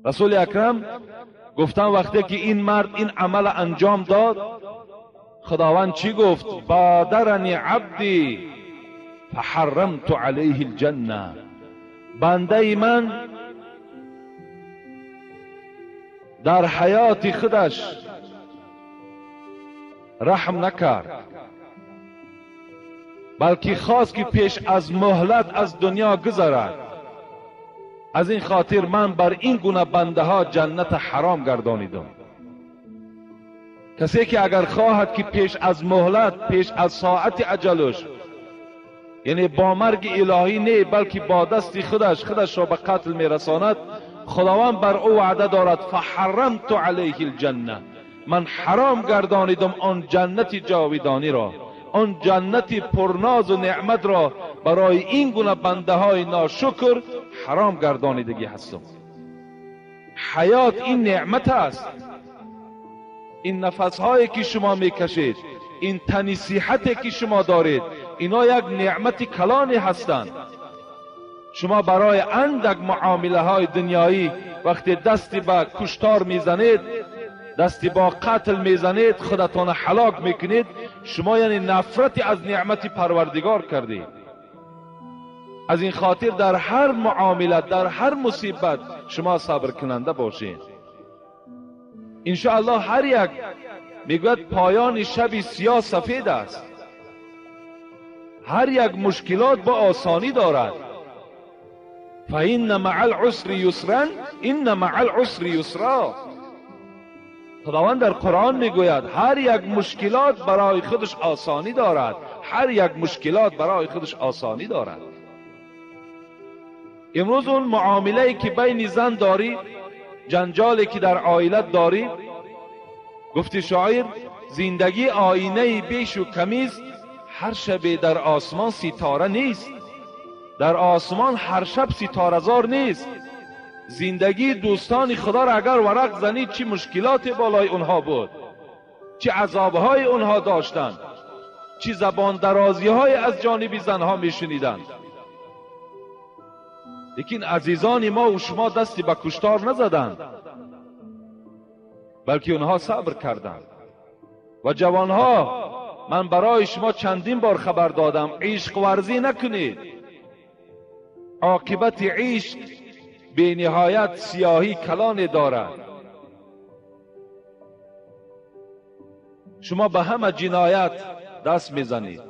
رسول اکرم گفتن وقتی که این مرد این عمل انجام داد، خداوند چی گفت؟ بادرنی عبدی فحرمت علیه الجنه. بنده من در حیات خودش رحم نکرد، بلکه خواست که پیش از مهلت از دنیا گذرد. از این خاطر من بر این گونه بنده ها جنت حرام گردانیدم. کسی که اگر خواهد که پیش از مهلت، پیش از ساعت اجلش، یعنی با مرگ الهی نه بلکه با دست خودش خودش را به قتل میرساند، خداوند بر او وعده دارد فحرمت علیه الجنه، من حرام گردانیدم آن جنت جاودانی را، آن جنت پرناز و نعمت را برای این گونه بنده های ناشکر حرام گردانیدگی هستم. حیات این نعمت است، این نفس هایی که شما میکشید، این تنی صحتی که شما دارید، اینا یک نعمت کلانی هستند. شما برای اندک معامله های دنیایی وقتی دستی به کشتار میزنید، دستی با قتل میزنید، خودتان هلاک میکنید، شما یعنی نفرتی از نعمت پروردگار کردید. از این خاطر در هر معامله، در هر مصیبت شما صبر کننده باشید. انشاءالله هر یک میگوید پایان شب سیاه سفید است. هر یک مشکلات با آسانی دارد. فإن مع العسر یسرا إن مع العسر یسرا. خداوند در قرآن میگوید هر یک مشکلات برای خودش آسانی دارد، هر یک مشکلات برای خودش آسانی دارد. امروز اون معامله که بین زن داری، جنجالی که در عائلت داری، گفتی شاعر زندگی آینه بیش و کمیست، هر شب در آسمان ستاره نیست، در آسمان هر شب ستاره زار نیست. زندگی دوستان خدا را اگر ورق زنید چه مشکلات بالای اونها بود، چه عذابهای اونها داشتند، چه زبان درازی های از جانب زنها میشنیدند. لیکن عزیزان ما و شما دستی به کشتار نزدند، بلکه اونها صبر کردند. و جوانها، من برای شما چندین بار خبر دادم، عشق ورزی نکنید. عاقبت عشق به نهایت سیاهی کلان دارد. شما به همه جنایت دست میزنید.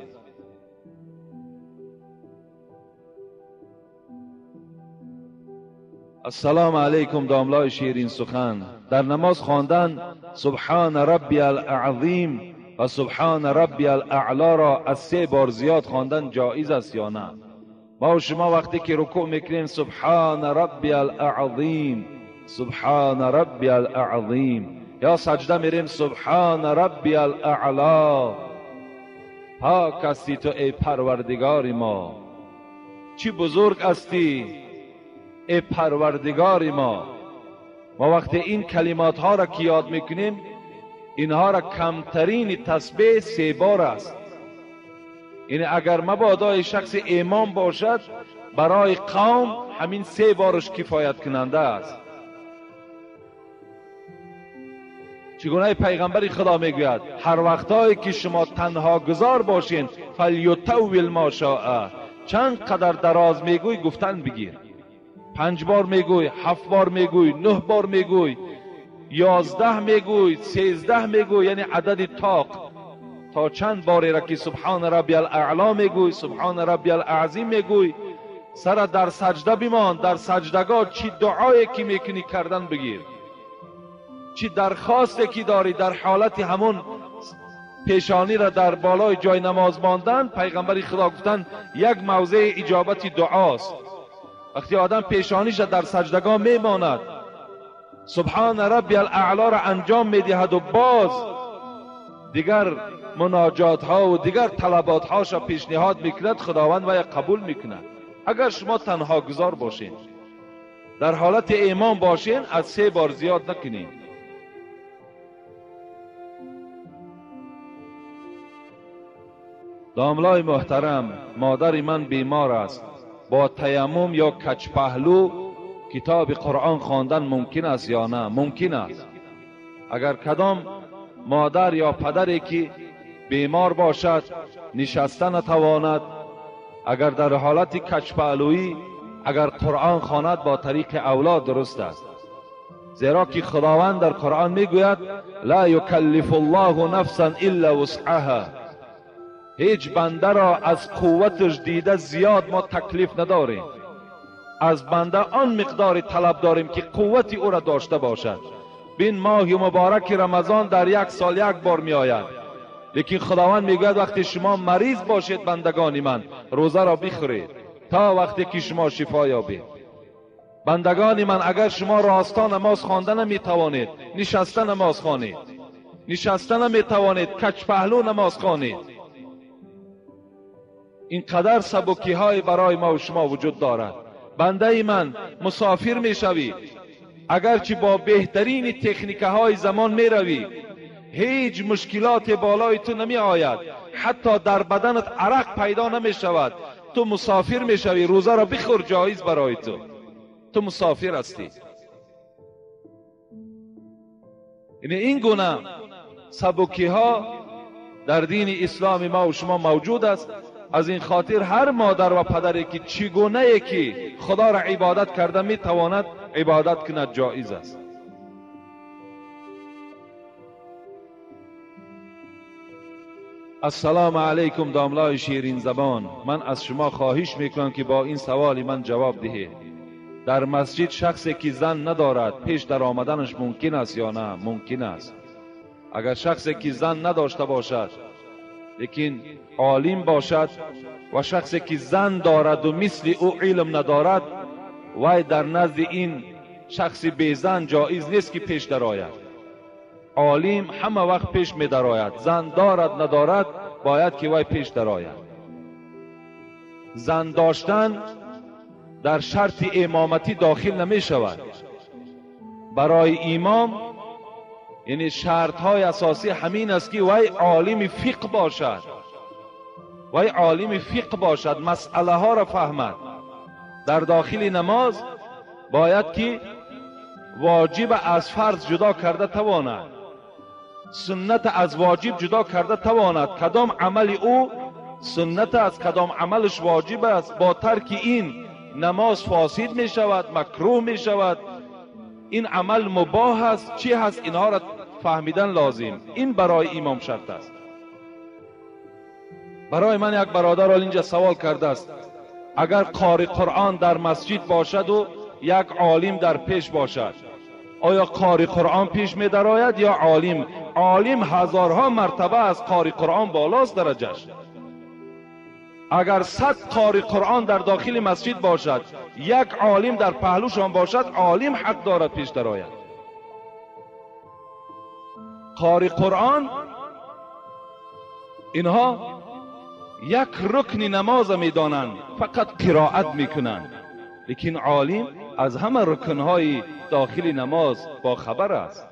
السلام علیکم داملای شیرین سخن. در نماز خواندن سبحان ربی العظیم و سبحان ربی الاعلی را از 3 بار زیاد خواندن جایز است یا نه؟ ما و شما وقتی که رکوع میکنیم سبحان ربی الاعظیم، سبحان ربی الاعظیم، یا سجده میریم سبحان ربی الاعلی. پاک هستی تو ای پروردگار ما، چی بزرگ هستی ای پروردگار ما. ما وقتی این کلمات ها را که یاد میکنیم، اینها را کمترین تسبیح 3 بار است. یعنی اگر مبادا شخص امام باشد، برای قوم همین 3 بارش کفایت کننده است. چگونه پیغمبر خدا میگوید هر وقتایی که شما تنها گذار باشین فلیطول ما شاء، چند قدر دراز میگوی گفتن بگیر. 5 بار میگوی، 7 بار میگوی، 9 بار میگوی، 11 میگوی، 13 میگوی، یعنی عدد طاق. تا چند باری را که سبحان ربی الاعلی میگوی، سبحان ربی الاعظیم میگوی، سر در سجده بمان. در سجدگاه چی دعایی که میکنی کردن بگیر، چی درخواستی که داری در حالت همون پیشانی را در بالای جای نماز ماندن، پیغمبر خدا گفتن یک موضع اجابت دعاست. وقتی آدم پیشانیش را در سجدگاه میماند، سبحان ربی الاعلی را انجام میدهد و باز دیگر مناجات ها و دیگر طلبات هاش را پیشنهاد میکند، خداوند وی قبول میکند. اگر شما تنها گذار باشین، در حالت ایمان باشین، از 3 بار زیاد نکنین. داملای محترم، مادر من بیمار است، با تیمم یا کچ پهلو کتاب قرآن خواندن ممکن است یا نه؟ ممکن است. اگر کدام مادر یا پدری که بیمار باشد، نشسته نتواند، اگر در حالت کچ پهلویی اگر قرآن خواند با طریق اولاد درست است. زیرا که خداوند در قرآن میگوید لا یکلف الله نفسا الا وسعها، هیچ بنده را از قوتش دیده زیاد ما تکلیف نداریم، از بنده آن مقدار طلب داریم که قوت او را داشته باشد. بین ماه مبارک رمضان در یک سال یک بار می آید، لیکن خداوند میگوید وقتی شما مریض باشید بندگان من روزه را بخورید تا وقتی که شما شفا یابید. بندگان من اگر شما راستا نماز خوانده نمیتوانید، نشسته نماز خوانید، نشسته نمیتوانید، کچ پهلو نماز خوانید. اینقدر سبکی های برای ما و شما وجود دارد. بنده من مسافر میشوی، اگرچه با بهترین تکنیک های زمان میروی، هیچ مشکلات بالای تو نمی آید، حتی در بدنت عرق پیدا نمی شود. تو مسافر میشوی، روزه را بخور، جایز برای تو، تو مسافر هستی. یعنی این گونه سبکی ها در دین اسلام ما و شما موجود است. از این خاطر هر مادر و پدری که چگونه که خدا را عبادت کرده میتواند عبادت کند، جایز است. السلام علیکم داملای شیرین زبان، من از شما خواهش میکنم که با این سوال من جواب دهید. در مسجد شخصی که زن ندارد پیش در آمدنش ممکن است یا نه؟ ممکن است. اگر شخصی که زن نداشته باشد لیکن عالم باشد و شخصی که زن دارد و مثل او علم ندارد، وی در نزد این شخص بی زن جایز نیست که پیش درآید. عالم همه وقت پیش می درآید، زن دارد ندارد باید که وی پیش درآید. زن داشتن در شرط امامتی داخل نمی شود. برای امام یعنی شرط های اساسی همین است که وی عالم فقه باشد، وی عالم فقه باشد، مسئله ها را فهمد. در داخل نماز باید که واجب از فرض جدا کرده تواند، سنت از واجب جدا کرده تواند. کدام عمل او سنت است، کدام عملش واجب است. با ترک این نماز فاسد می شود، مکروه می شود. این عمل مباح است، چی هست، اینها را فهمیدن لازم. این برای امام شرط است. برای من یک برادر اینجا سوال کرده است، اگر قاری قرآن در مسجد باشد و یک عالم در پیش باشد، آیا قاری قرآن پیش می درآید یا عالم؟ عالم هزارها مرتبه از قاری قرآن بالاست درجهش. اگر 100 قاری قرآن در داخل مسجد باشد، یک عالم در پهلوشان باشد، عالم حق دارد پیش درآید. قاری قرآن اینها یک رکن نماز میدانند، فقط قرائت میکنند، لیکن عالم از همه رکنهای داخل نماز با خبر است.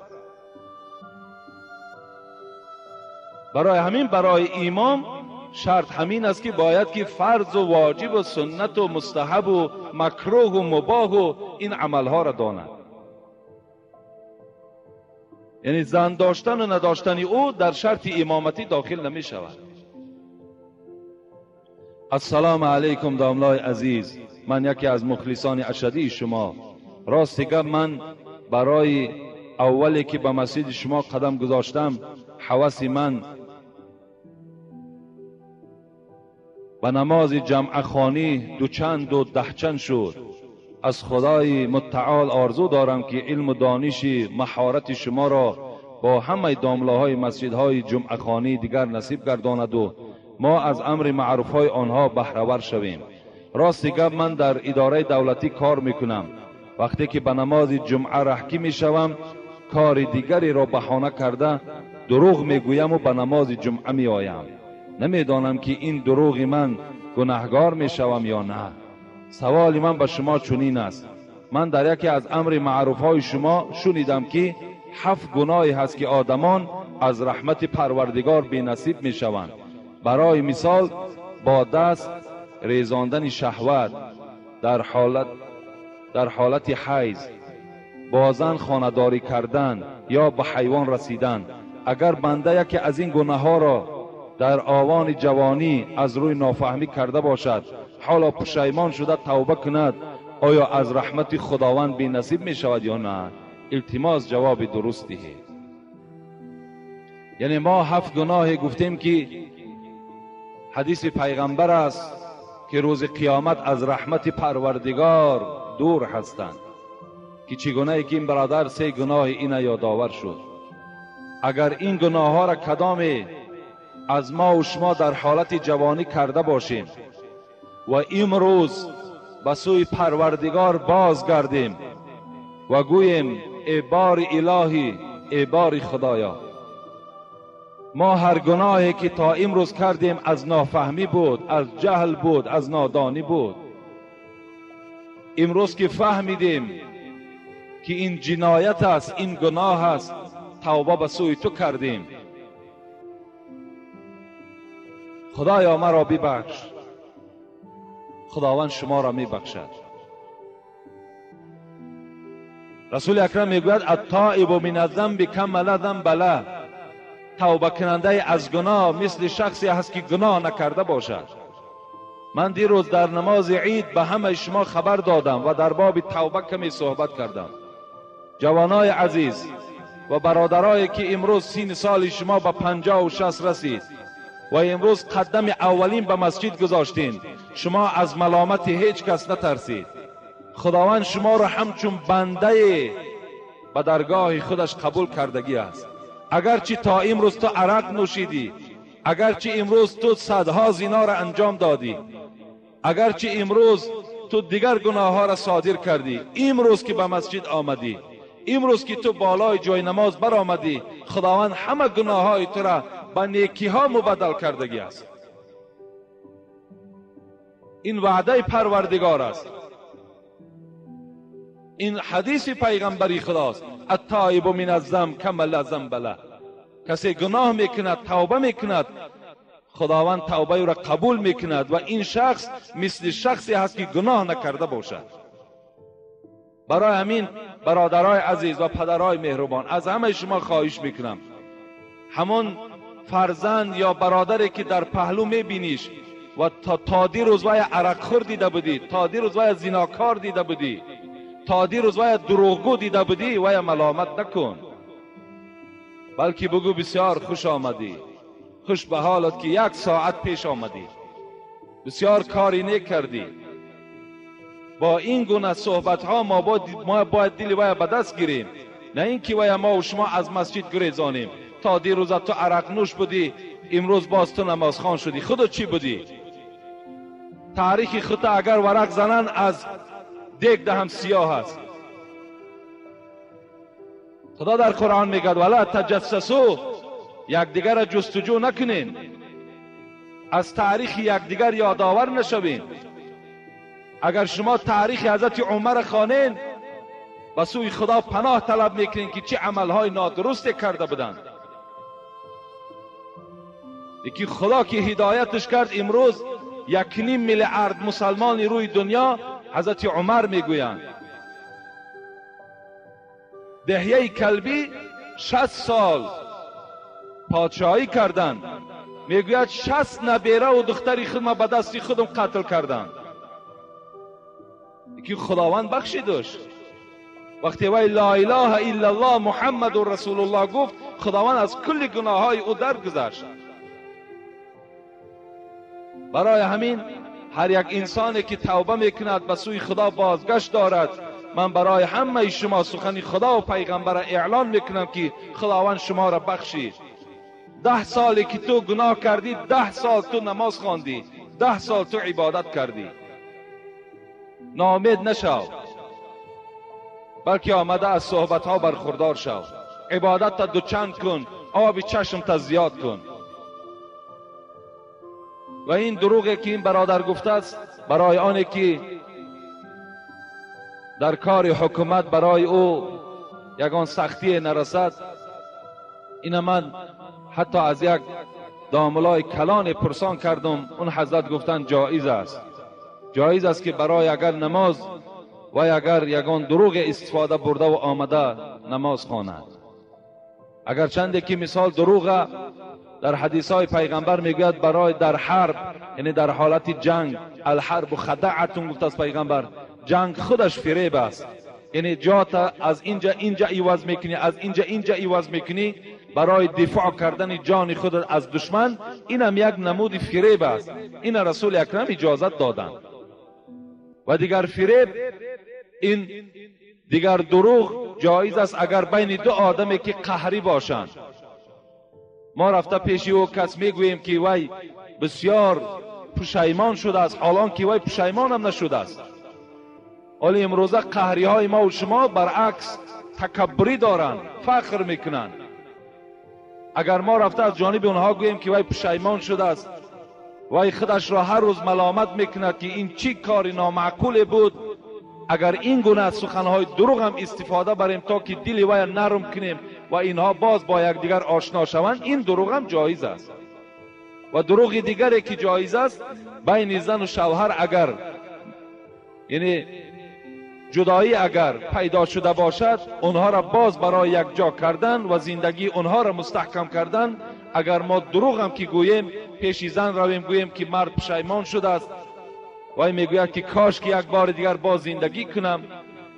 برای همین برای امام شرط همین است که باید که فرض و واجب و سنت و مستحب و مکروه و مباح و این عملها را داند. یعنی زن داشتن و نداشتن او در شرط امامتی داخل نمی شود. السلام علیکم داملای عزیز، من یکی از مخلصان اشدی شما. راست گپ من برای اولی که به مسجد شما قدم گذاشتم، حواس من به نماز جمعه خوانی دوچند و دهچند شد. از خدای متعال آرزو دارم که علم و دانش مهارت شما را با همه داملاهای مسجدهای جمعه خوانی دیگر نصیب گرداند و ما از امر معروفهای آنها بهره ور شویم. راست گپ من در اداره دولتی کار میکنم. وقتی که به نماز جمعه رهکی میشوم، کار دیگری را بهانه کرده دروغ میگویم و به نماز جمعه میآیم. نمیدانم که این دروغ من گناهگار میشوم یا نه. سوال من به شما چنین است: من در یکی از امر معروفهای شما شنیدم که 7 گناهی هست که آدمان از رحمت پروردگار بی نصیب میشوند. برای مثال با دست ریزاندن شهوت، در حالت حیض با زن خانه‌داری کردن یا به حیوان رسیدن، اگر بنده یکی از این گناه ها را در آوان جوانی از روی نافهمی کرده باشد، حالا پشیمان شده توبه کند، آیا از رحمت خداوند بی نصیب می شود یا نه؟ التماس جواب درست دهید. یعنی ما 7 گناه گفتیم که حدیث پیغمبر است که روز قیامت از رحمت پروردگار دور هستند، که چگونه که این برادر 3 گناه این یادآور شد. اگر این گناه ها را کدام از ما و شما در حالت جوانی کرده باشیم و امروز به سوی پروردگار بازگردیم و گوییم ای بار الهی، ای بار خدایا، ما هر گناهی که تا امروز کردیم از نافهمی بود، از جهل بود، از نادانی بود. امروز که فهمیدیم که این جنایت است، این گناه است، توبه به سوی تو کردیم. خدایا مرا ببخش. خداوند شما را میبخشد. رسول اکرم میگوید التائب من الذنب کما لا ذنب له. توبه کننده از گناه مثل شخصی است که گناه نکرده باشد. من دیروز در نماز عید به همه شما خبر دادم و در باب توبه کمی صحبت کردم. جوانای عزیز و برادرایی که امروز 30 سال شما به 50 و 60 رسید و امروز قدم اولین به مسجد گذاشتین، شما از ملامت هیچ کس نترسید. خداوند شما را همچون بنده به درگاه خودش قبول کردگی است. اگرچه تا امروز تو عرق نوشیدی، اگرچه امروز تو صدها زنا را انجام دادی، اگرچه امروز تو دیگر گناه ها را صادر کردی، امروز که به مسجد آمدی، امروز که تو بالای جای نماز برآمدی، خداوند همه گناه های تو را به نیکی ها مبدل کردگی است. این وعده پروردگار است، این حدیث پیغمبری خداست. التائب من الذنب کما لا ذنب له. کسی گناه میکند، توبه میکند، خداوند توبه او را قبول میکند و این شخص مثل شخصی هست که گناه نکرده باشد. برای همین برادرای عزیز و پدرای مهربان، از همه شما خواهش میکنم، همون فرزند یا برادری که در پهلو میبینیش و تا دیروز وای عرق خور دیده بودی، تا دیروز وای زناکار دیده بودی، تا دیروز وای دروغگو دیده بودی، وای ملامت نکن، بلکه بگو بسیار خوش آمدی، خوش به حالت که 1 ساعت پیش آمدی، بسیار کاری نکردی. با این گونه صحبت ها ما باید دل وای به دست گیریم، نه اینکه وای ما و شما از مسجد گریزانیم. تا دیروز تو عرق نوش بودی، امروز باز تو نمازخوان شدی، خودت چی بودی؟ تاریخ خودت اگر ورق زنن از دیگ دهم سیاه است. خدا در قرآن میگه ولا تجسسوا، یکدیگر را جستجو نکنین، از تاریخ یکدیگر یادآور نشوین. اگر شما تاریخ حضرت عمر خوانین، به سوی خدا پناه طلب میکنین که چه عملهای نادرست کرده بودند. یکی خدا که هدایتش کرد، امروز 1.5 میلیارد مسلمان روی دنیا حضرت عمر میگویند. دهیه کلبی 60 سال پادشاهی کردند، میگوید 60 نبیره و دختری خودم به دستی خودم قتل کردند. یکی خداوند بخشیدش. وقتی وی لا اله الا الله محمد رسول الله گفت، خداوند از کل گناه های او درگذشت. برای همین هر یک انسانی که توبه میکند به سوی خدا بازگشت دارد. من برای همه شما سخن خدا و پیغمبر اعلان میکنم که خداوند شما را بخشید. 10 سالی که تو گناه کردی، 10 سال تو نماز خواندی، 10 سال تو عبادت کردی. ناامید نشو، بلکه آمده از صحبت ها برخوردار شو. عبادت تا دوچند کن، آب چشم تا زیاد کن. و این دروغی که این برادر گفته است، برای آنه که در کار حکومت برای او یگان سختی نرسد. این من حتی از یک داملای کلان پرسان کردم، اون حضرت گفتن جایز است. جایز است که برای اگر نماز و اگر یگان دروغ استفاده برده و آمده نماز خواند. اگر چنده که مثال دروغ در حدیث های پیغمبر میگوید برای در حرب، یعنی در حالت جنگ، الحرب خدعتون گفت از پیغمبر، جنگ خودش فریب است، یعنی جات از اینجا اینجا عوض میکنی، از اینجا اینجا عوض میکنی برای دفاع کردن جان خود از دشمن، اینم یک نمود فریب است. این رسول اکرم اجازت دادند. و دیگر فریب، این دیگر دروغ جایز است اگر بین دو آدمی که قهری باشند، ما رفته پیش او کس میگوییم که وی بسیار پشیمان شده است، حالان که وی پشیمان هم نشده است. ولی امروزه قهری های ما و شما برعکس تکبری دارند، فخر میکنند. اگر ما رفته از جانب اونها گوییم که وی پشیمان شده است، وی خودش را هر روز ملامت میکند که این چی کار نامعقول بود، اگر این گونه از سخنهای دروغ هم استفاده بریم تا که دل وی نرم کنیم و اینها باز با یکدیگر آشنا شوند، این دروغ هم جایز است. و دروغ دیگری که جایز است بین زن و شوهر اگر یعنی جدایی اگر پیدا شده باشد، اونها را باز برای یک جا کردن و زندگی اونها را مستحکم کردن، اگر ما دروغ هم که گوییم پیش زن رویم گوییم که مرد پشیمان شده است، وی میگوید که کاش که یک بار دیگر باز زندگی کنم،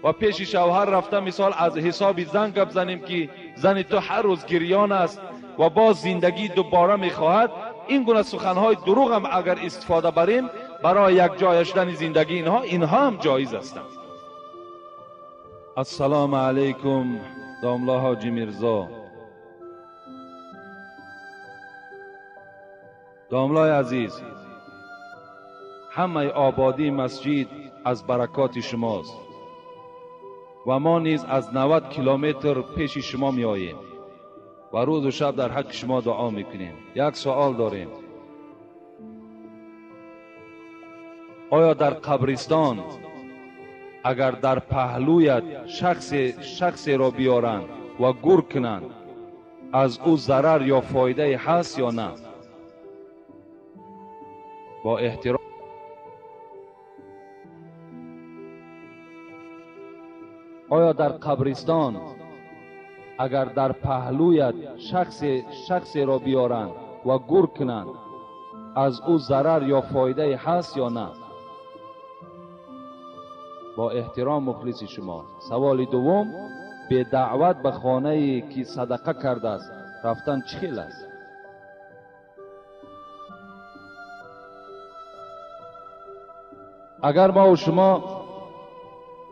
و پیش شوهر رفته مثال از حساب زن گپ زنیم که زن تو هر روز گریان است و باز زندگی دوباره میخواهد، این گونه سخنهای دروغ هم اگر استفاده بریم برای یک جای شدن زندگی اینها هم جایز هستند. السلام علیکم داملا حاجی میرزا. داملای عزیز، همه آبادی مسجد از برکات شماست و ما نیز از 90 کیلومتر پیش شما می آییم و روز و شب در حق شما دعا میکنیم. یک سوال داریم: آیا در قبرستان اگر در پهلویت شخصی را بیارند و گور کنند، از او ضرر یا فایده هست یا نه؟ با احترام. آیا در قبرستان اگر در پهلویت شخصی را بیارند و گور کنند، از او ضرر یا فایده هست یا نه؟ با احترام مخلص شما. سوال دوم: به دعوت به خانه که صدقه کرده است رفتن چه خیل است؟ اگر ما و شما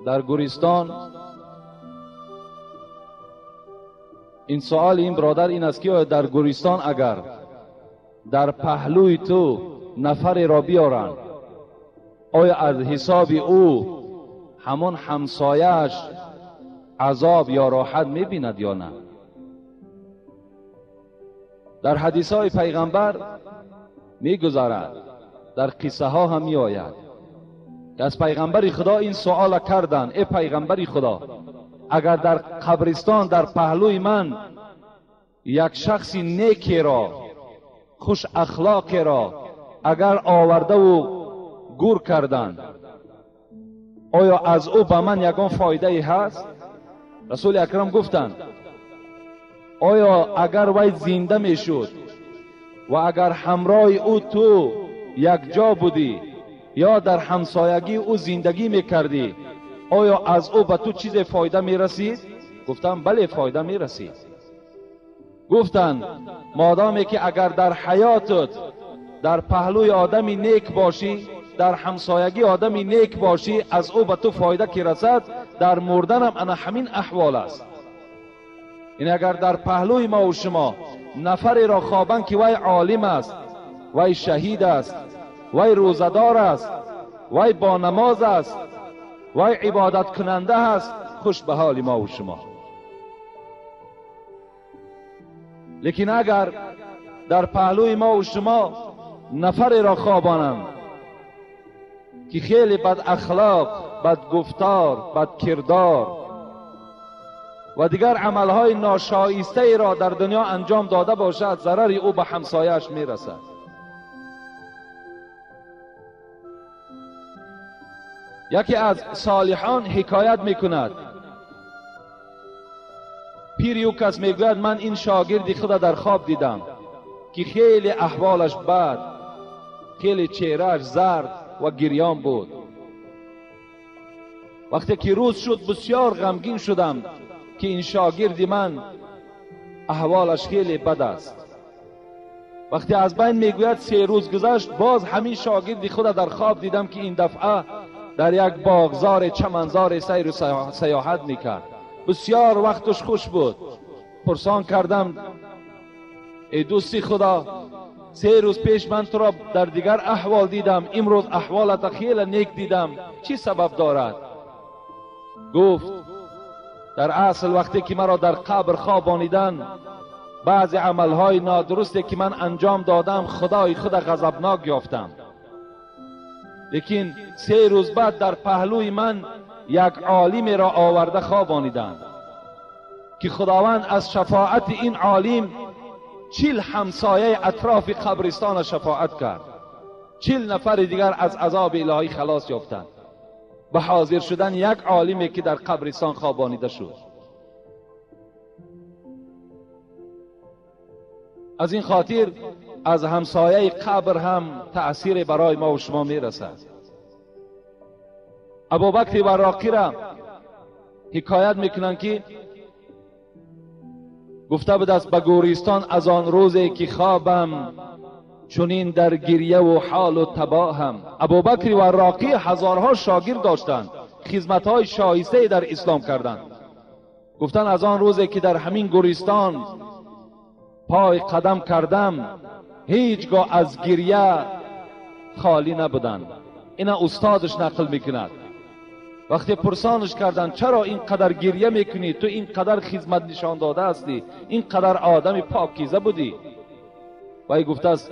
در گورستان، این سوال این برادر این است که در گورستان اگر در پهلوی تو نفری را بیارند، آیا از حساب او همان همسایه‌اش عذاب یا راحت می‌بیند یا نه؟ در حدیث‌های پیغمبر می‌گذرد، در قصه ها هم می‌آید که از پیغمبر خدا این سوال کردند: ای پیغمبر خدا، اگر در قبرستان در پهلوی من یک شخص نیکی را، خوش اخلاقی را اگر آورده و گور کردند، آیا از او به من یگان فایده ای هست؟ رسول اکرم گفتند: آیا اگر وی زنده میشد و اگر همراه او تو یک جا بودی یا در همسایگی او زندگی میکردی، آیا از او به تو چیز فایده میرسید؟ گفتم بله، فایده میرسید. گفتند مادامی که اگر در حیاتت در پهلوی آدمی نیک باشی، در همسایگی آدمی نیک باشی، از او به تو فایده که رسد، در مردنم انا همین احوال است. این اگر در پهلوی ما و شما نفری را خوابند که وی عالم است، وی شهید است، وی روزه‌دار است، وی با نماز است، وی عبادت کننده است، خوش به حال ما و شما. لیکن اگر در پهلوی ما و شما نفری را خوابانند که خیلی بد اخلاق، بد گفتار، بد کردار و دیگر عملهای ناشایسته ای را در دنیا انجام داده باشد، ضرر او به همسایه‌اش میرسد. یکی از صالحان حکایت میکند، پیر او کس میگوید من این شاگرد خود در خواب دیدم که خیلی احوالش بد، خیلی چهرهش زرد و گریان بود. وقتی که روز شد بسیار غمگین شدم که این شاگرد من احوالش خیلی بد است. وقتی از بین میگوید 3 روز گذشت، باز همین شاگرد خود در خواب دیدم که این دفعه در یک باغزار چمنزار سیر و سیاحت میکرد. بسیار وقتش خوش بود. پرسان کردم ای دوستی خدا، 3 روز پیش من تو را در دیگر احوال دیدم، امروز احوالت خیلی نیک دیدم، چی سبب دارد؟ گفت در اصل وقتی که مرا در قبر خوابانیدن، بعضی عملهای نادرستی که من انجام دادم خدای خود غضبناک یافتم، لیکن 3 روز بعد در پهلوی من یک عالم را آورده خوابانیدند که خداوند از شفاعت این عالم 40 همسایه اطراف قبرستان شفاعت کرد. 40 نفر دیگر از عذاب الهی خلاص یافتند به حاضر شدن یک عالمی که در قبرستان خوابانیده شد. از این خاطر از همسایه قبر هم تأثیر برای ما و شما میرسد. ابوبکر وراقی را حکایت میکنند که گفته بود است به گورستان از آن روزی که خوابم چنین در گریه و حال و تباهم. ابوبکر وراقی هزارها شاگرد داشتند، خدمتهای شایسته در اسلام کردند. گفتند از آن روزی که در همین گورستان پای قدم کردم هیچگاه از گریه خالی نبودند. اینا استادش نقل میکند. وقتی پرسانش کردند چرا اینقدر گریه میکنی، تو اینقدر خدمت نشان داده هستی، اینقدر آدم پاکیزه بودی، وی گفته است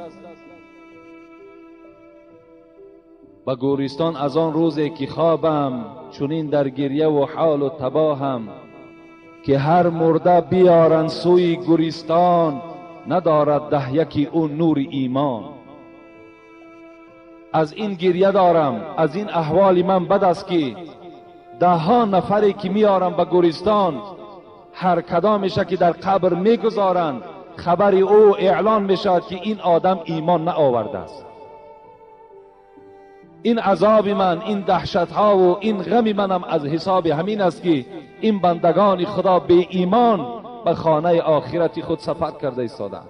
به گورستان از آن روزی که خوابم چنین در گریه و حال و تباهم، که هر مرده بیارن سوی گورستان ندارد ده یکی او نور ایمان. از این گریه دارم، از این احوال من بد است که ده ها نفری که میارم به گورستان، هر کدامش که در قبر میگذارند خبر او اعلان میشود که این آدم ایمان نآورده است. این عذاب من، این دهشت ها و این غم منم از حساب همین است که این بندگان خدا به ایمان به خانه آخرت خود سفر کرده ایستادند.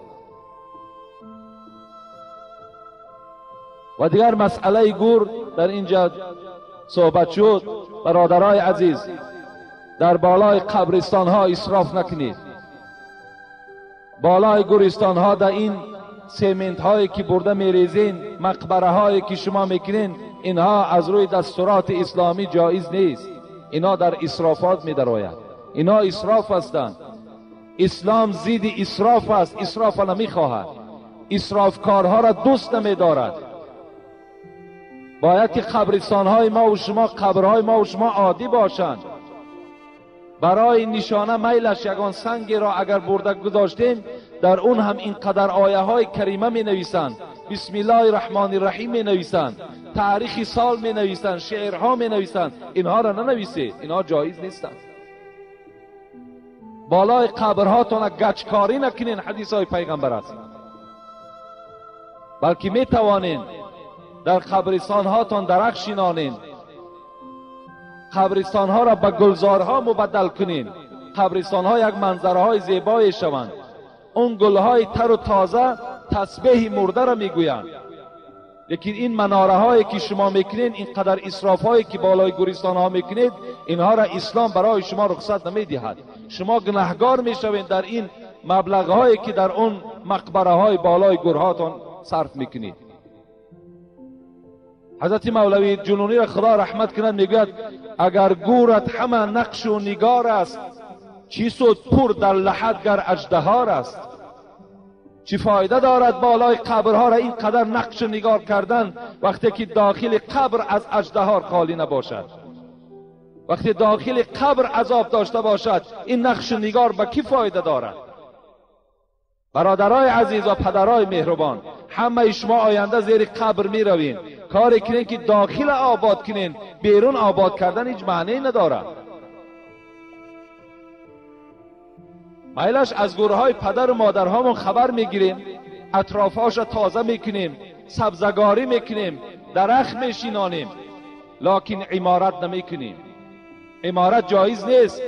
و دیگر مسئله گور در اینجا صحبت شد. برادرای عزیز، در بالای قبرستان ها اسراف نکنید. بالای گورستان ها در این سیمنت هایی که برده میریزین، مقبره هایی که شما میکنین، اینها از روی دستورات اسلامی جایز نیست. اینها در اسرافات میدراید، اینها اسراف هستند. اسلام ضد اسراف است، اسراف نمیخواهد، اسرافکارها را دوست نمیدارد. باید که قبرستان های ما و شما، قبرهای ما و شما عادی باشند. برای نشانه میلش یگان سنگی را اگر برده گذاشتیم، در اون هم اینقدر آیه های کریمه می نویسند، بسم الله الرحمن الرحیم می نویسند، تاریخ سال می نویسند، شعرها می نویسند. اینها را ننویسید، اینها جایز نیستند. بالای قبرهاتان گچکاری نکنین، حدیث های پیغمبر است. بلکه می توانین در قبرستان هاتان درخت شینانین، قبرستان ها را به گلزارها مبدل کنین، قبرستان ها یک منظره های زیبای شوند. اون گلهای تر و تازه تسبیح مرده را میگویند. لیکن این مناره هایی که شما میکنین، اینقدر اسراف هایی که بالای گورستان ها میکنید، اینها را اسلام برای شما رخصت نمیدهد. شما گناهگار میشوید در این مبلغ هایی که در اون مقبره های بالای گورهاتان صرف میکنید. حضرت مولوی جنونی را خدا رحمت کند میگوید اگر گورت همه نقش و نگار است، چی سود پر در لحد گر اژدهار است. چی فایده دارد بالای قبرها را اینقدر نقش و نگار کردن وقتی که داخل قبر از اژدهار خالی نباشد، وقتی داخل قبر عذاب داشته باشد، این نقش و نگار به کی فایده دارد؟ برادرای عزیز و پدرای مهربان، همه شما آینده زیر قبر می روین. کاری کنین که داخل آباد کنین، بیرون آباد کردن هیچ معنی ندارد. مایلش از گورهای پدر و مادرهامون خبر میگیریم، اطرافهاش را تازه میکنیم، سبزگاری میکنیم، درخت میشینانیم، لکن عمارت نمیکنیم. عمارت جایز نیست.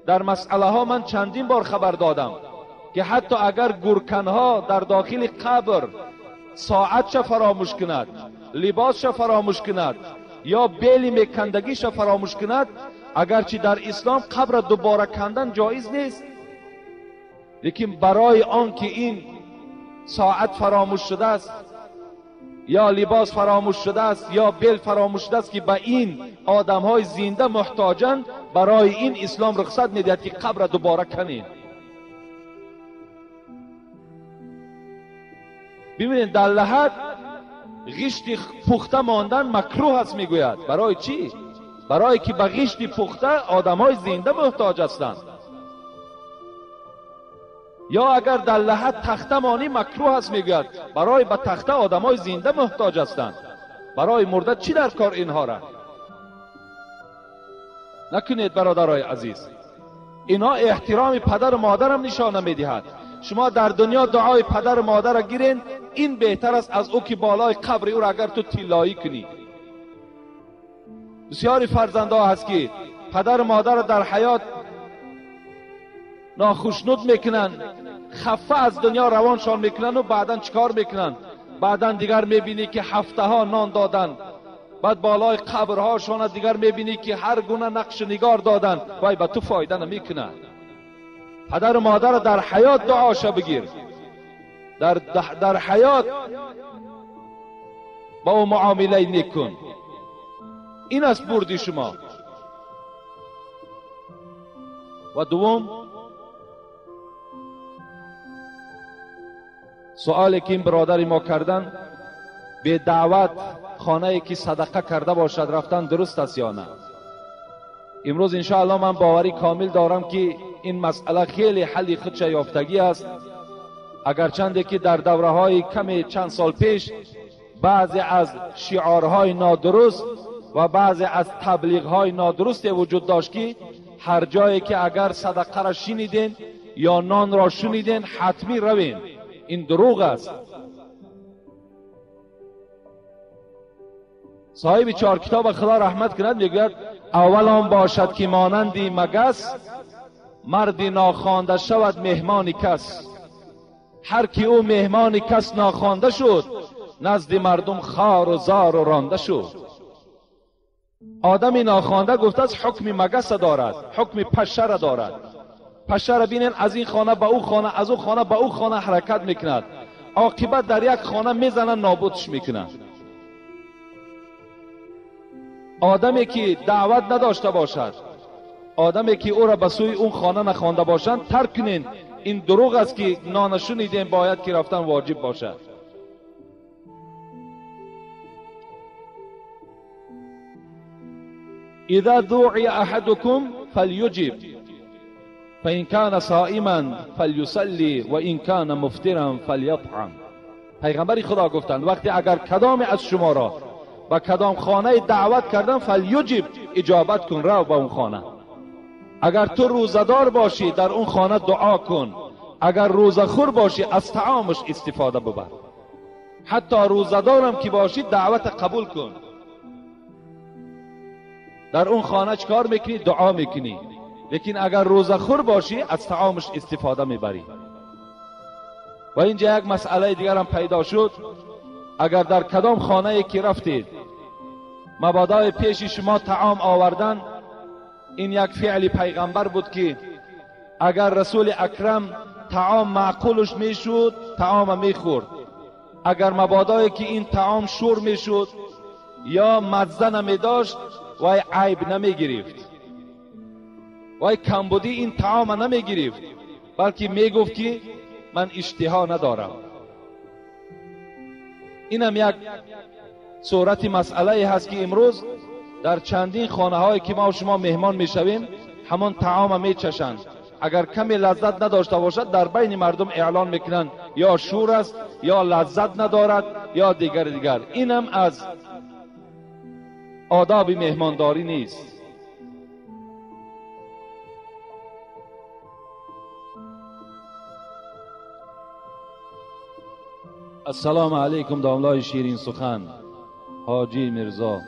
در مسئله ها من چندین بار خبر دادم که حتی اگر گورکنها در داخل قبر ساعتش فراموش کند، لباسش فراموش کند یا بیل میکندگیش فراموش کند، اگرچه در اسلام قبر دوباره کندن جایز نیست، لیکن برای آن که این ساعت فراموش شده است یا لباس فراموش شده است یا بیل فراموش شده است که به این آدم های زنده محتاجند، برای این اسلام رخصت میدهد که قبر دوباره کنید. ببینید در لحد غشت پخته ماندن مکروه است میگوید. برای چی؟ برای که به غشت پخته آدم های زنده محتاج هستند. یا اگر در لحد تخته مانی مکروه است میگوید، برای به تخته آدم های زنده محتاج هستند. برای مرده چی در کار اینها را؟ نکنید برادرای عزیز. اینها احترام پدر و مادرم نشانه میدهد. شما در دنیا دعای پدر و مادر را گیرین، این بهتر است از او که بالای قبر او را اگر تو طلایی کنی. بسیاری فرزندها هست که پدر و مادر را در حیات ناخشنود میکنن، خفه از دنیا روانشان میکنن و بعدا چیکار میکنن؟ بعدا دیگر میبینی که هفته ها نان دادن، بعد بالای قبرهاشان دیگر میبینی که هر گونه نقش نگار دادن، وای به تو فایده نمیکنه. پدر و مادر در حیات دعاشا بگیر، در حیات با او معامله نیک کن. این است بردی شما. و دوم سوالی که این برادر ما کردن، به دعوت خانه که صدقه کرده باشد رفتن درست است یا نه؟ امروز انشاءالله من باوری کامل دارم که این مسئله خیلی حل خودش یافتگی است. اگرچنده که در دوره های کمی چند سال پیش بعضی از شعارهای نادرست و بعضی از تبلیغ های نادرست وجود داشت که هر جایی که اگر صدقه را شنیدین یا نان را شنیدین حتمی روین، این دروغ است. صاحب چهار کتاب خدا رحمت کند میگوید اول آن باشد که مانندی مگس، مردی ناخوانده شود مهمان کس. هر کی او مهمان کس ناخوانده شد، نزد مردم خار و زار و رانده شد. آدم ناخوانده گفته است حکم مگس دارد، حکم پشه را دارد. پشه را بینین از این خانه به او خانه، از او خانه به او خانه حرکت میکند، عاقبت در یک خانه میزنن نابودش میکنند. آدمی که دعوت نداشته باشد، آدمی که او را به سوی اون خانه نخوانده باشند ترک کنین. این دروغ است که نان شنیدیم باید که رفتن واجب باشد. اذا دعی احدکم فلیجب فإن كان صائما فلیصلی وإن كان مفطرا فلیطعم. پیغمبر خدا گفتند وقتی اگر کدام از شما را به کدام خانه دعوت کردن فلیجب، اجابت کن، رو به اون خانه. اگر تو روزه‌دار باشی در اون خانه دعا کن، اگر روزه خور باشی از طعامش استفاده ببر. حتی روزه‌دارم که باشی دعوت قبول کن. در اون خانه چکار میکنی؟ دعا میکنی. لیکن اگر روزه خور باشی از طعامش استفاده میبری. و اینجا یک مسئله دیگر هم پیدا شد. اگر در کدام خانه که رفتید مبادای پیش شما طعام آوردن، این یک فعل پیغمبر بود که اگر رسول اکرم طعام معقولش میشد طعام میخورد، اگر مبادایی که این طعام شور میشد یا مزه نمیداشت وای عیب نمیگرفت، وای کمبودی این طعام نمیگرفت، بلکه میگفت که من اشتها ندارم. اینم یک صورت مسئله هست که امروز در چندین خانه هایی که ما و شما مهمان میشویم همان طعام میچشند. اگر کمی لذت نداشته باشد در بین مردم اعلان میکنند یا شور است یا لذت ندارد یا دیگر دیگر. اینم از آداب مهمانداری نیست. السلام علیکم داملای شیرین سخن حاجی میرزا،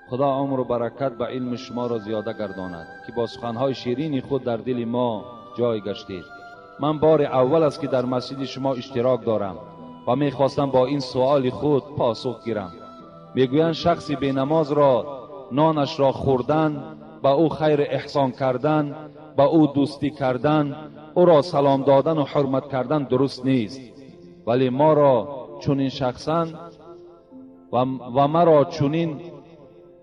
خدا عمر و برکت به علم شما را زیاده گرداند که با سخنهای شیرین خود در دل ما جای گشتید. من بار اول است که در مسجد شما اشتراک دارم و میخواستم با این سوال خود پاسخ گیرم. میگویند شخصی بی نماز را نانش را خوردن، به او خیر احسان کردن، به او دوستی کردن، او را سلام دادن و حرمت کردن درست نیست. ولی ما را چنین شخصان و مرا چنین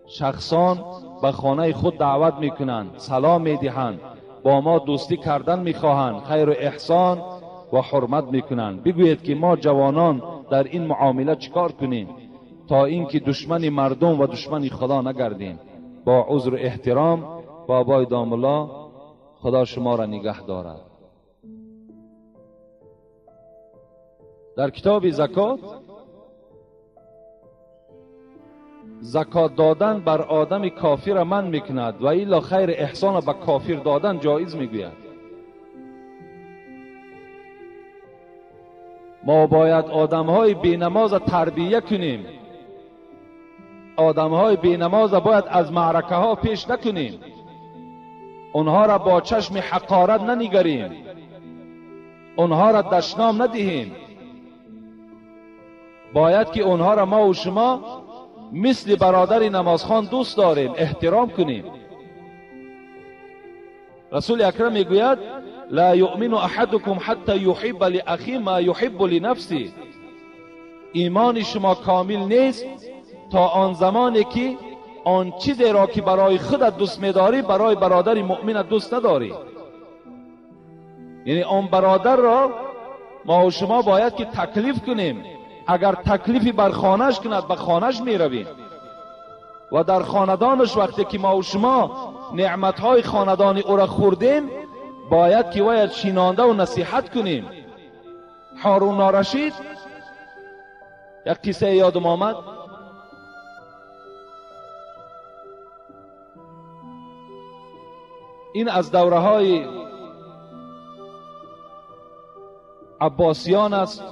شخصان به خانه خود دعوت میکنند، سلام میدهند، با ما دوستی کردن میخواهند، خیر و احسان و حرمت میکنند. بگویید که ما جوانان در این معامله چیکار کنیم تا اینکه دشمن مردم و دشمن خدا نگردیم؟ با عذر و احترام بابای داملا، خدا شما را نگه دارد. در کتاب زکات، زکات دادن بر آدم کافر من میکند و الا خیر احسان به کافر دادن جایز میگوید. ما باید آدمهای بینماز تربیه کنیم. آدمهای بینماز باید از معرکه ها پیش نکنیم، آنها را با چشم حقارت ننگریم، آنها را دشنام ندهیم. باید که آنها را ما و شما مثل برادر نمازخوان دوست داریم، احترام کنیم. رسول اکرم میگوید لا یؤمن احدکم حتی یحب لاخیه ما یحب لنفسه. ایمان شما کامل نیست تا آن زمانی که آن چیزی را که برای خودت دوست میداری برای برادر مؤمنت دوست نداری. یعنی آن برادر را ما و شما باید که تکلیف کنیم. اگر تکلیفی بر خانهش کند به خانهش میرویم و در خاندانش وقتی که ما و شما نعمتهای خاندان او را خوردیم باید که باید شینانده و نصیحت کنیم. هارون الرشید یک قصه یادم آمد. این از دوره های عباسیان است.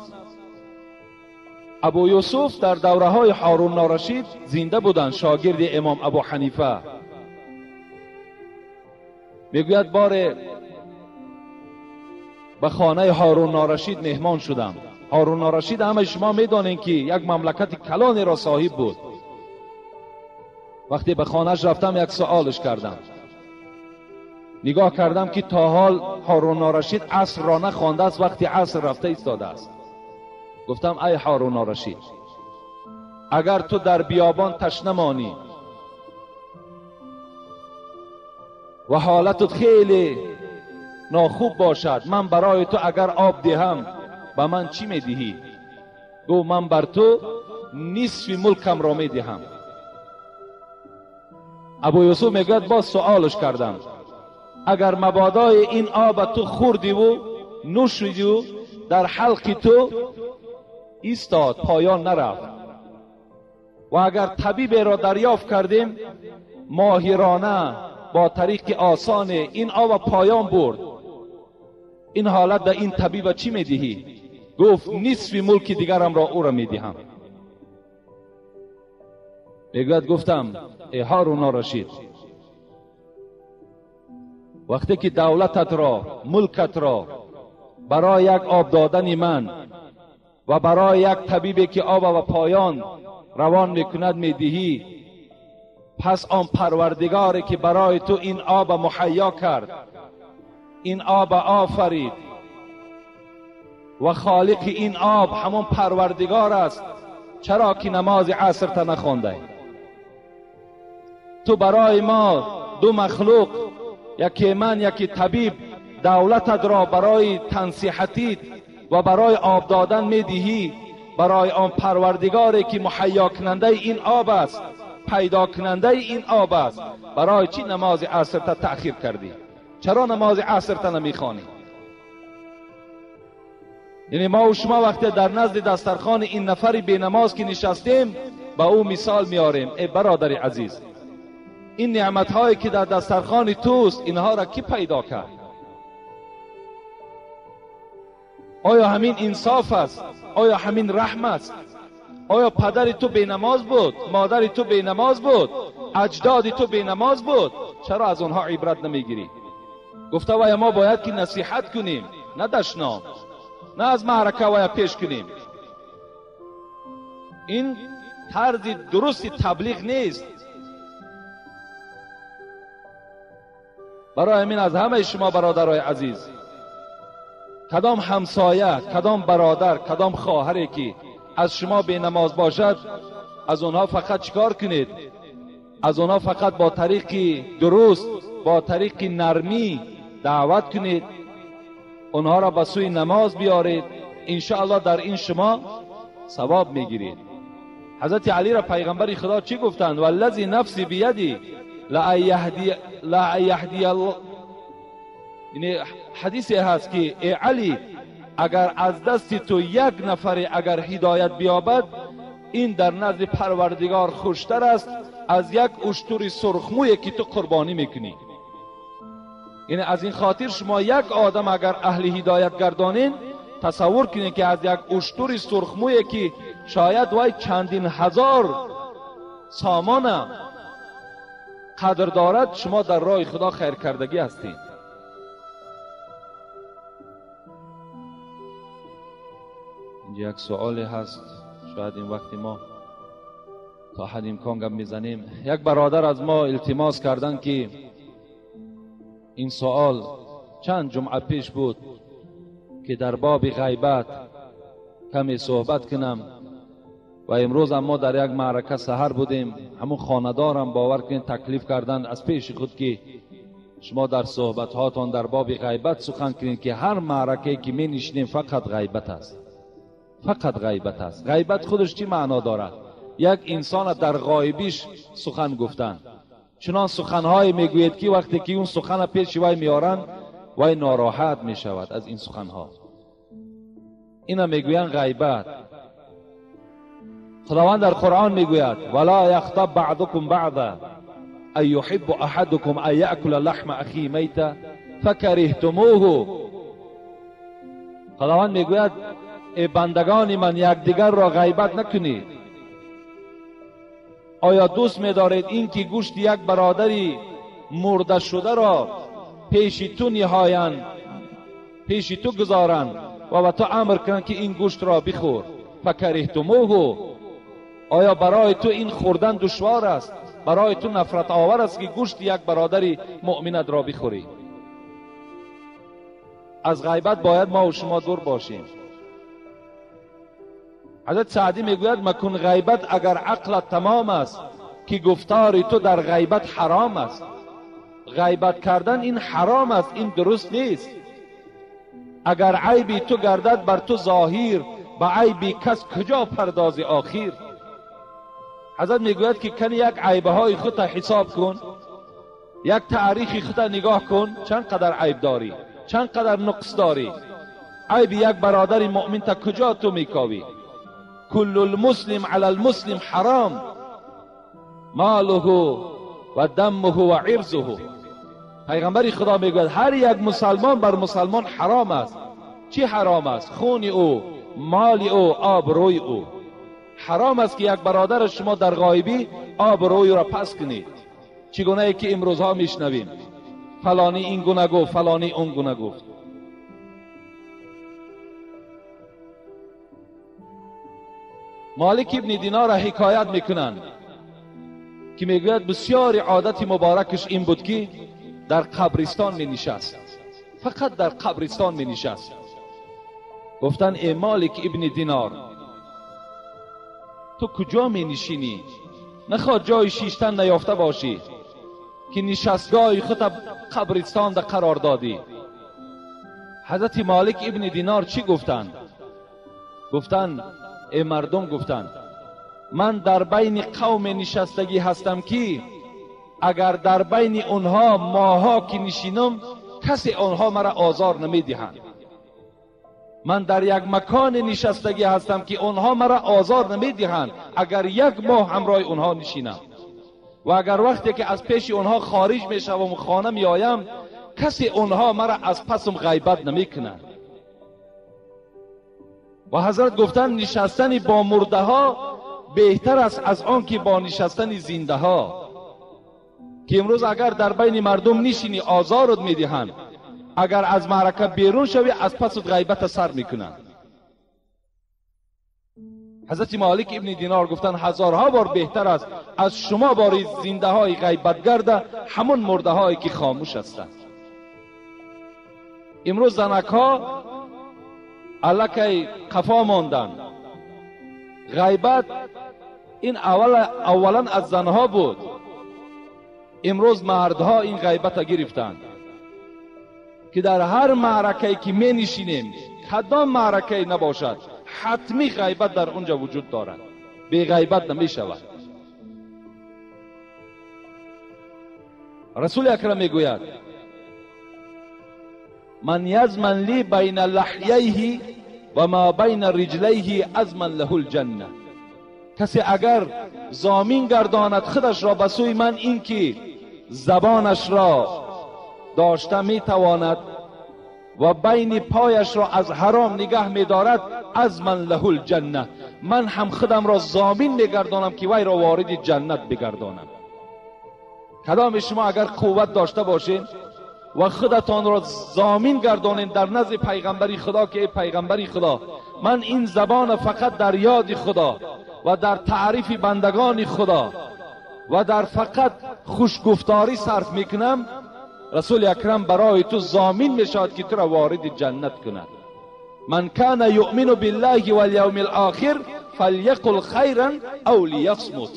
ابو یوسف در دوره های هارون الرشید زنده بودند، شاگرد امام ابو حنیفه. میگوید بار به خانه هارون الرشید مهمان شدم. هارون الرشید همه شما میدانین که یک مملکت کلانی را صاحب بود. وقتی به خانهش رفتم یک سوالش کردم. نگاه کردم که تا حال هارون الرشید عصر را نخوانده است، وقتی عصر رفته ایستاده است. گفتم ای هارون الرشید، اگر تو در بیابان تشنه مانی و حالتت خیلی ناخوب باشد، من برای تو اگر آب دهم به من چی میدهی؟ گفت من بر تو نصف ملکم را میدهم. ابو یوسف میگوید باز سوالش کردم، اگر مبادای این آب تو خوردی و نوشیدی و در حلق تو ایستاد پایان نرفت، و اگر طبیب را دریافت کردیم ماهرانه با طریق آسان این آب پایان برد، این حالت در این طبیب چی میدهی؟ گفت نصف ملک دیگرم را او را میدهم. میگوید گفتم ای هارون الرشید، وقتی که دولتت را ملکت را برای یک آب دادن من و برای یک طبیبی که آب و پایان روان میکند میدهی، پس آن پروردگاری که برای تو این آب مهیا کرد، این آب آفرید و خالق این آب همون پروردگار است، چرا که نماز عصر تا نخوانده؟ تو برای ما دو مخلوق، یکی من یکی طبیب، دولتت را برای تنصیحتیت و برای آب دادن میدهی، برای آن پروردگاری که مهیا کننده این آب است، پیدا کننده این آب است، برای چی نماز عصر تا تأخیر کردی؟ چرا نماز عصر تا نمیخوانی؟ یعنی ما و شما وقتی در نزد دسترخوان این نفری بی نماز که نشستیم، به او مثال میاریم. ای برادر عزیز، این نعمت هایی که در دسترخوان توست، اینها را کی پیدا کرد؟ آیا همین انصاف است؟ آیا همین رحم است؟ آیا پدر تو بی نماز بود؟ مادر تو بی نماز بود؟ اجداد تو بی نماز بود؟ چرا از آنها عبرت نمیگیری؟ گفته وای ما باید که نصیحت کنیم، نه دشنام، نه از معرکه وای پیش کنیم. این طرز درست تبلیغ نیست. برای همین از همه شما برادرای عزیز، کدام همسایه، کدام برادر، کدام خواهری که از شما بی نماز باشد، از اونها فقط چیکار کنید؟ از اونها فقط با طریق درست، با طریق نرمی دعوت کنید، اونها را به سوی نماز بیارید. انشاءالله در این شما ثواب میگیرید. حضرت علی را پیغمبر خدا چی گفتند؟ والذی نفسی بیدی لا یهدی الله. یعنی حدیثی هست که ای علی، اگر از دست تو یک نفر اگر هدایت بیابد، این در نزد پروردگار خوشتر است از یک اشتر سرخمویی که تو قربانی میکنی. یعنی از این خاطر شما یک آدم اگر اهل هدایت گردانین، تصور کنید که از یک اشتر سرخمویی که شاید وای چندین هزار سامان قدر دارد، شما در راه خدا خیر کردگی هستید. اینجا یک سوالی هست، شاید این وقتی ما تا حد امکان گپ میزنیم. یک برادر از ما التماس کردن که این سوال چند جمعه پیش بود که در باب غیبت کمی صحبت کنم و امروز هم ما در یک معرکه سحر بودیم. همون خانه‌دارم باور کنید تکلیف کردن از پیش خود که شما در صحبت هاتان در باب غیبت سخن کنید که هر معرکه که می نشینیم فقط غیبت است، فقط غیبت است. غیبت خودش چی معنا دارد؟ یک انسان در غایبیش سخن گفتن، چنان سخنهای میگوید که وقتی که اون سخن پیش وی میارن وی ناراحت میشود از این سخنها. اینا میگویند غیبت. خداوند در قرآن میگوید ولا یغتب بعضکم بعضا ان یحب احدکم ان یأکل لحم اخیه میتا فکرهتموه. خداوند میگوید ای بندگان من، یکدیگر را غیبت نکنید. آیا دوست می‌دارید این که گوشت یک برادری مرده شده را پیش تو نهایند، پیش تو گذارند و به تو امر کنند که این گوشت را بخور؟ فکرهتموه. آیا برای تو این خوردن دشوار است؟ برای تو نفرت آور است که گوشت یک برادری مؤمنت را بخوری؟ از غیبت باید ما و شما دور باشیم. حضرت سعدی میگوید مکن غیبت اگر عقلت تمام است، که گفتار تو در غیبت حرام است. غیبت کردن این حرام است، این درست نیست. اگر عیبی تو گردد بر تو ظاهر، به عیبی کس کجا پردازی آخیر. حضرت میگوید که کن یک عیبه های خود حساب کن، یک تاریخ خود نگاه کن، چند قدر عیب داری، چند قدر نقص داری. عیب یک برادر مؤمن تا کجا تو میکاوی؟ کل المسلم علی المسلم حرام ماله و دمه و عرضه. پیغمبر خدا میگوید هر یک مسلمان بر مسلمان حرام است. چی حرام است؟ خون او، مال او، آبروی او. حرام است که یک برادر شما در غایبی آبروی را پس کنید. چگونه ای که امروزها میشنویم فلانی این گونه گفت، فلانی اون گونه گفت. مالک ابن دینار را حکایت میکنند که میگوید بسیار عادت مبارکش این بود که در قبرستان می نشست، فقط در قبرستان می نشست. گفتن ای مالک ابن دینار، تو کجا می نشینی؟ نخواد جای شیشتن نیافته باشی که نشستگاه خود قبرستان در قرار دادی. حضرت مالک ابن دینار چی گفتند؟ گفتند ای مردم، گفتند من در بین قوم نشستگی هستم که اگر در بین اونها ماها که نشینم کسی آنها مرا آزار نمیدهند. من در یک مکان نشستگی هستم که اونها مرا آزار نمیدهند اگر یک ماه همراه اونها نشینم، و اگر وقتی که از پیش اونها خارج میشوم و خانه میایم کسی اونها مرا از پسم غیبت نمیکنند. و حضرت گفتن نشستن با مرده ها بهتر است از آن که با نشستن زنده ها، که امروز اگر در بین مردم نشینی آزارت میدهند، اگر از معرکه بیرون شوی از پس غیبت سر میکنند. حضرت مالک ابن دینار گفتن هزارها بار بهتر است از شما باری زنده های غیبت گرده همون مرده هایی که خاموش هستند. امروز زنک ها الکی قفا ماندن. غیبت این اولا از زنها بود، امروز مردها این غیبت گرفتند که در هر معرکه‌ای که می نشینیم، کدام معرکه‌ای نباشد، حتمی غیبت در اونجا وجود دارد، بی غیبت نمی شود. رسول اکرم میگوید من یضمن لی بین لحییه و ما بین رجلیه اضمن له الجنه. کسی اگر ضامین گرداند خودش را به سوی من، این که زبانش را داشته میتواند و بین پایش را از حرام نگه میدارد، اضمن له الجنه، من هم خودم را ضامین میگردانم که وی را وارد جنت بگردانم. کدام شما اگر قوت داشته باشین و خودتان را ضامین گردانین در نزد پیغمبری خدا که ای پیغمبری خدا، من این زبان فقط در یاد خدا و در تعریف بندگان خدا و در فقط خوشگفتاری صرف میکنم، رسول اکرم برای تو ضامین میشود که تو را وارد جنت کند. من کان یؤمن بالله والیوم الاخر فلیقل خیرا او لیصمت.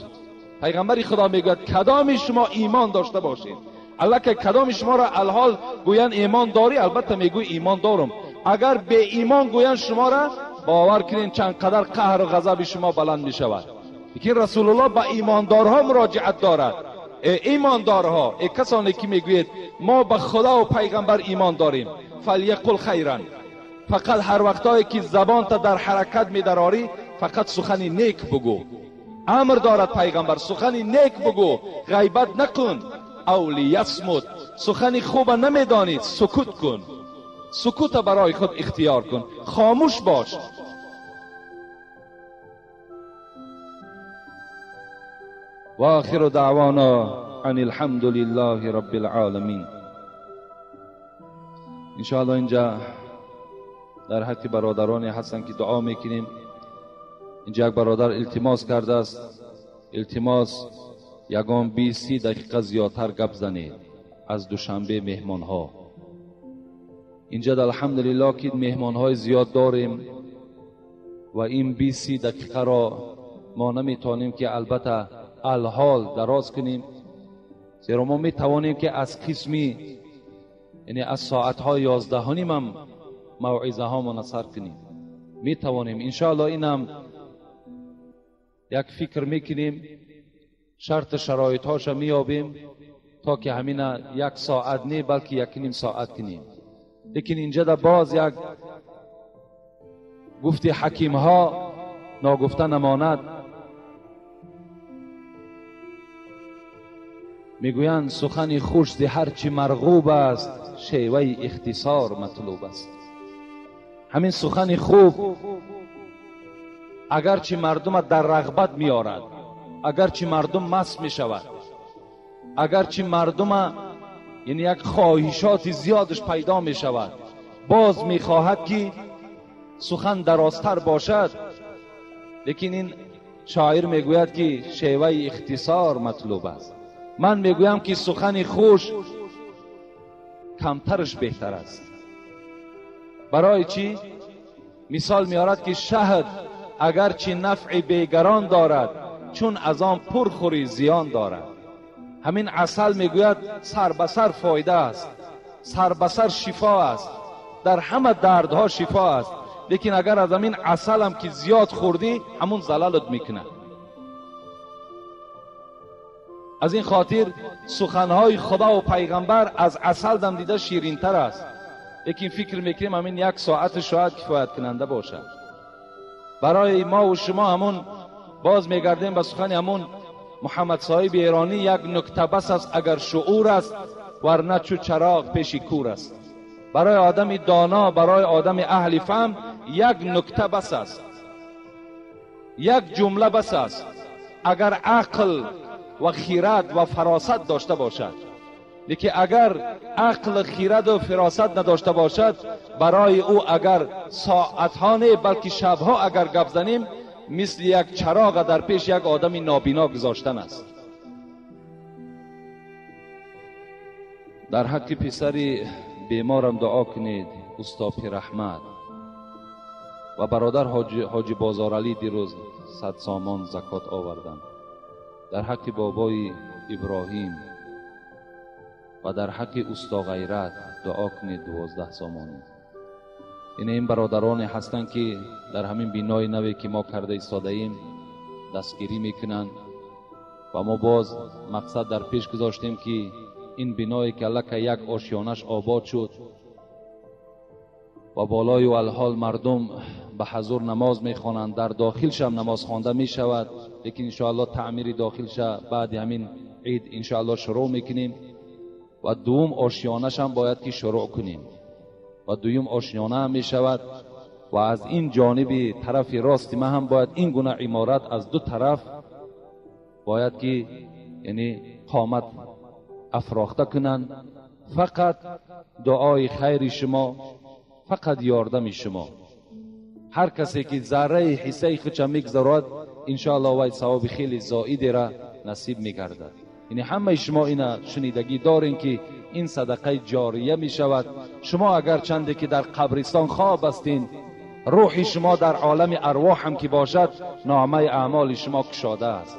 پیغمبر خدا میگوید کدام شما ایمان داشته باشید، الله که کدام شما را الحال گویند ایمان داری، البته میگوی ایمان دارم، اگر به ایمان گویند شما را، باور کنین چند قدر قهر و غضب شما بلند میشود. لیکن رسول الله به ایماندارها مراجعت دارد. ای ایماندارها، ای کسانی که میگویید ما به خدا و پیغمبر ایمان داریم، فلیقل خیرا، فقط هر وقتایی که زبان تا در حرکت میدراری فقط سخن نیک بگو. امر دارد پیغمبر سخن نیک بگو، غیبت نکن. او لیصمت، سخن خوب نمیدانی سکوت کن، سکوت برای خود اختیار کن، خاموش باش. و آخر دعوانا ان الحمد لله رب العالمین. انشاءالله اینجا در حق برادرانی هستن که دعا میکنیم. اینجا یک برادر التماس کرده است، التماس یگان 20 دقیقه زیادتر گپ زنید از دوشنبه مهمان ها. اینجا الحمدلله که مهمان های زیاد داریم و این 20 دقیقه را ما نمیتونیم که البته الحال دراز کنیم، زیرا ما میتوانیم که از قسمی یعنی از ساعت های 11:30 هم موعظه ها ما سر کنیم، میتوانیم انشاءالله. اینم یک فکر میکنیم، شرط شرایط هاش میابیم تا که همین یک ساعت نه بلکه 1.5 ساعت کنیم. لیکن اینجا در باز یک گفتی حکیم ها ناگفته نماند، میگویند سخن خوش ز هرچی مرغوب است، شیوه اختصار مطلوب است. همین سخن خوب اگرچه مردم در رغبت میارد، اگرچه مردم مست میشود، اگرچه مردم یعنی یک خواهشات زیادش پیدا میشود، باز میخواهد که سخن درازتر باشد. لیکن این شاعر میگوید که شیوه اختصار مطلوب است. من میگویم که سخن خوش کمترش بهتر است. برای چی؟ مثال میارد که شهد اگرچه نفع بیگران دارد، چون از آن پرخوری زیان دارد. همین عسل میگوید سر به سر فایده است، سر به سر شفا است، در همه دردها شفا است. لیکن اگر از همین عسل هم که زیاد خوردی، همون زلالت میکنه. از این خاطر سخنهای خدا و پیغمبر از عسل دم دیده شیرینتر است. لیکن فکر میکنیم همین یک ساعت شاید کفایت کننده باشد. برای ما و شما همون باز میگردیم به سخن همون محمد صاحب ایرانی، یک نکته بس است اگر شعور است، ورنه چو چراغ پیش کور است. برای آدم دانا، برای آدم اهل فهم یک نکته بس است، یک جمله بس است اگر عقل و خیرت و فراست داشته باشد. لیکن اگر عقل، خیرت و فراست نداشته باشد، برای او اگر ساعتها نه بلکه شبها اگر گپ زنیم، مثل یک چراغ در پیش یک آدم نابینا گذاشتن است. در حق پسر بیمارم دعا کنید استاد پیراحمد و برادر حاجی بازارعلی دیروز 100 سامان زکات آوردند. در حق بابای ابراهیم و در حق استا غیرت دعا کنید 12 سامانی. این برادران هستند که در همین بینای نوی که ما کرده ایستاده ایم دستگیری میکنند و ما باز مقصد در پیش گذاشتیم که این بینایی که لکه یک آشیانش آباد شد و بالای و الحال مردم به حضور نماز میخوانند، در داخلش هم نماز خوانده میشود، لیکن انشاءالله تعمیر داخلش بعد همین عید انشاءالله شروع میکنیم و دوم آشیانش هم باید که شروع کنیم و دوم آشیانه هم میشود و از این جانب طرف راست ما هم باید این گونه عمارت از دو طرف باید که یعنی قامت افراخته کنند. فقط دعای خیر شما، فقط یاردم شما، هر کسی که ذره حصه خودش میگذارد انشاءالله وای ثواب خیلی زائدی را نصیب میگردد. یعنی همه شما اینا شنیدگی دارین که این صدقه جاریه میشود. شما اگر چنده که در قبرستان خواب هستین، روح شما در عالم ارواح هم که باشد، نامه اعمال شما کشاده است.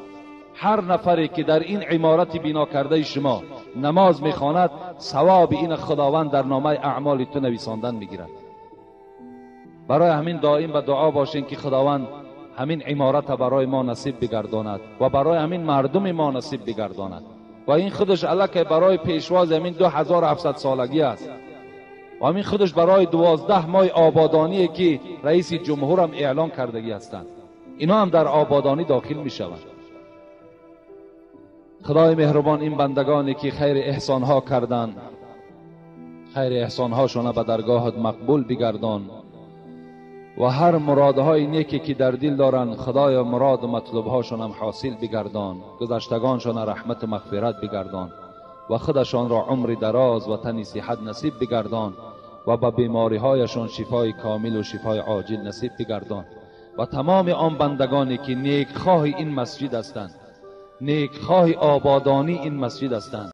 هر نفری که در این عمارت بنا کرده شما نماز میخواند، ثواب این خداوند در نامه اعمال تو نویساندن میگیرد. برای همین دائم به دعا باشین که خداوند همین عمارت برای ما نصیب بگرداند و برای همین مردم ما نصیب بگرداند. و این خودش الکه برای پیشواز همین 2700 سالگی است و همین خودش برای 12 ماه آبادانی که رئیس جمهور هم اعلان کردگی هستند، اینا هم در آبادانی داخل می شوند. خدای مهربان این بندگانی که خیر احسانها کردند، خیر احسانهاشون به درگاهت مقبول بگردان و هر مرادهای نیکی که در دل دارند، خدایا مراد و مطلوبهاشون هم حاصل بگردان، گذشتگانشان رحمت و مغفرت بگردان و خودشان را عمر دراز و تنی صحت نصیب بگردان و به بیماریهایشان شفای کامل و شفای عاجل نصیب بگردان و تمام آن بندگانی که نیکخواه این مسجد هستند، نیکخواه آبادانی این مسجد هستند،